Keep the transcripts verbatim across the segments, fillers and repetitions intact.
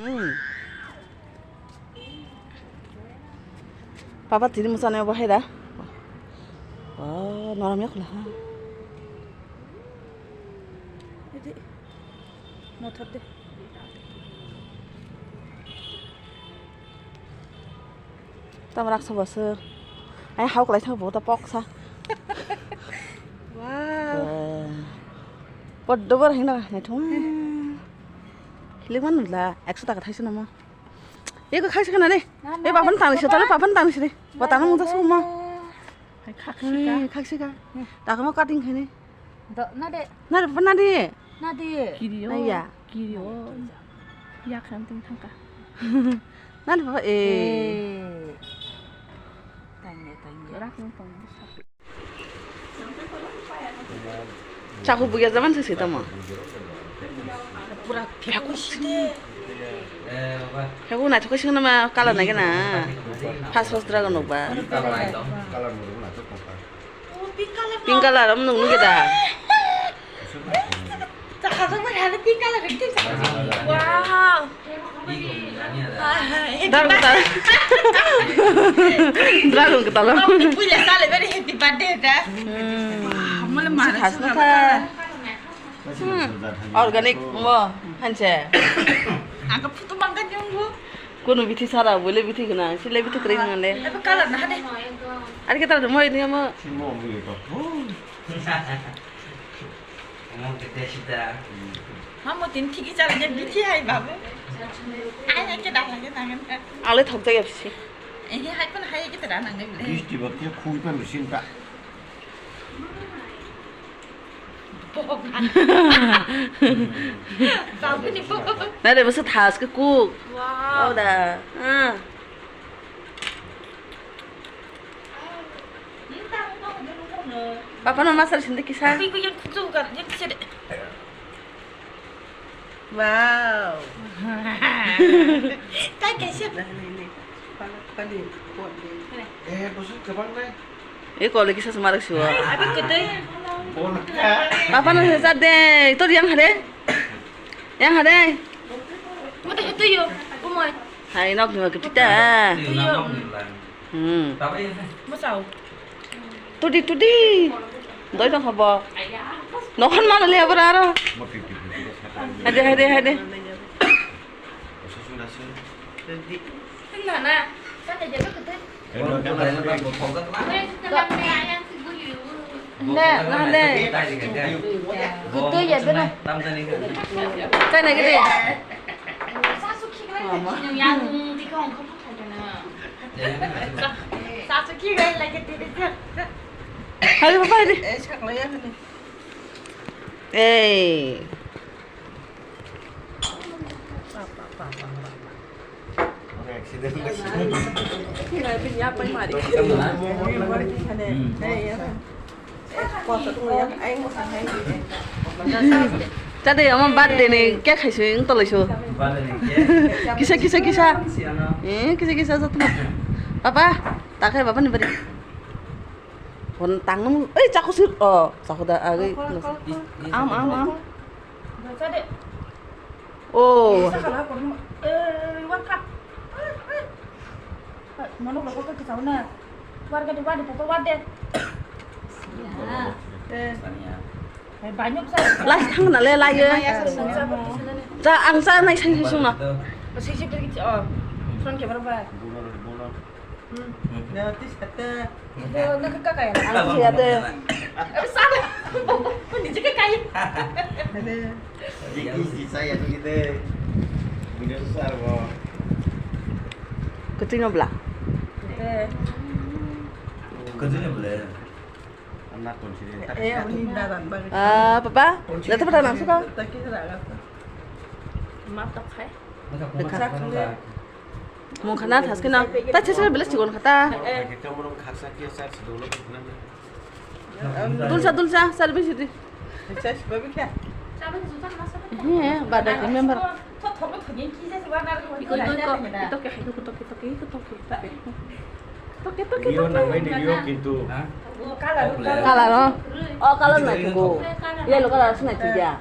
Hmm. Papa tini mwchanayo bo hai da. Oh, norom ya khula ha. Mothor de. Tamo raksa boswk. Ai hao kwlai thang bo ta poksa. Wow. Poddo bor hina naithum. Hilik man nula ekso taka thaisa namo. Eko khaisa kana de. Na, na, e bapan na, tangsi tale bapan tangsi de. Batang mung ta suma. Hai khaksika. Hai khaksika. Takamo cutting khaini. Do, na de. Na de, na de. Na de. Kirio. Na ya. Kirio. Ya khan ting thangka. Na de baba, eh. Eh. Tanya, tanya. Rak nung tong. Chaku buya zaman sisi tamo. Pura pheku side. Pheku na thokoi sing nama kala na gena. Fast fast dragon nokba. Pink color. Pink color am nung nuge da. Wow. Dragon kata. Dragon kata lo. Puila sale beri happy birthday da. Mole mara khasna kha. Hmm. Organic mo hanse. Ang ka photo mangka nyungbu. Kono bithi sara bole bithi gana sile bithi kring ngale. Ebe color na hade. Ari kata mo ini mo. Emang gede sih dah. Mamo tin thigi chala je bithi hai babu. Ai hai ke dah lagi nangan. Ale thok jaya bisi. Eh hai pun hai ke dah nangan le. Bisti bakti khui pan bisin ta. Babu ni babu. Na de basa thas ke kuk. Wow. Oh da. Ah. Papa no masal sindi kisa. Kui kui yang kutu kan yang kisa de. Wow. Kai kaisa. Eh, bosu kebang nai. Eh, kole kisa semarak siwa. Apa kete? Papa no sesa de. Itu yang hade. Yang hade. Mata itu yo. Umai. Hai nok ni kita. Itu yo. Hmm. Masao. Tudi, tudi. Doi tong hobo. Nokhon mana le abra aro. Hade, hade, hade. Nana, sana jaga kete. Ne, nade. Kutu ya beno. Chai nai gede. Mama. Hari papa hari. Eh. Tadi ama birthday ni cake khaising tolaisu. Kisa kisa kisa. Eh, kisa kisa jatma. Papa, takai papa ni bari. Hon tang nung, ei chaku sir, oh, chaku da, agui. Am, am, am. Oh. Mano ko ko ka na. Warga di wadi papa wadi. Eh. Last thang na le lai ye. Cha ang cha nai sang sung na. Sisi pergi oh. Front camera ba. Hmm. Ya, tis kata. Ang siya de. Sana. Ni je kai. Ada. Jiki si saya tu kita. Punya susah bo. Kutu no bla. Kutu no bla. Anak pun sini. Eh, ini daran bagi. Ah, papa. Lata pernah langsung kau? Taki daran. Map tak hai. Dekat. Mungkhana thaske na. Ta chesra bela chikon khata. Dulsa, dulsa, sar bisi di. He, bada ke member. Iko, iko, iko. Ito ke, ito ke, ito ke, ito ke, ito ke. Toke, toke, toke. Rio nang main rio kintu. Color, color. Color, oh. Oh, color na tuku. Yellow color sna tiga.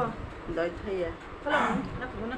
Doi thaiya. Kala, na kubo na.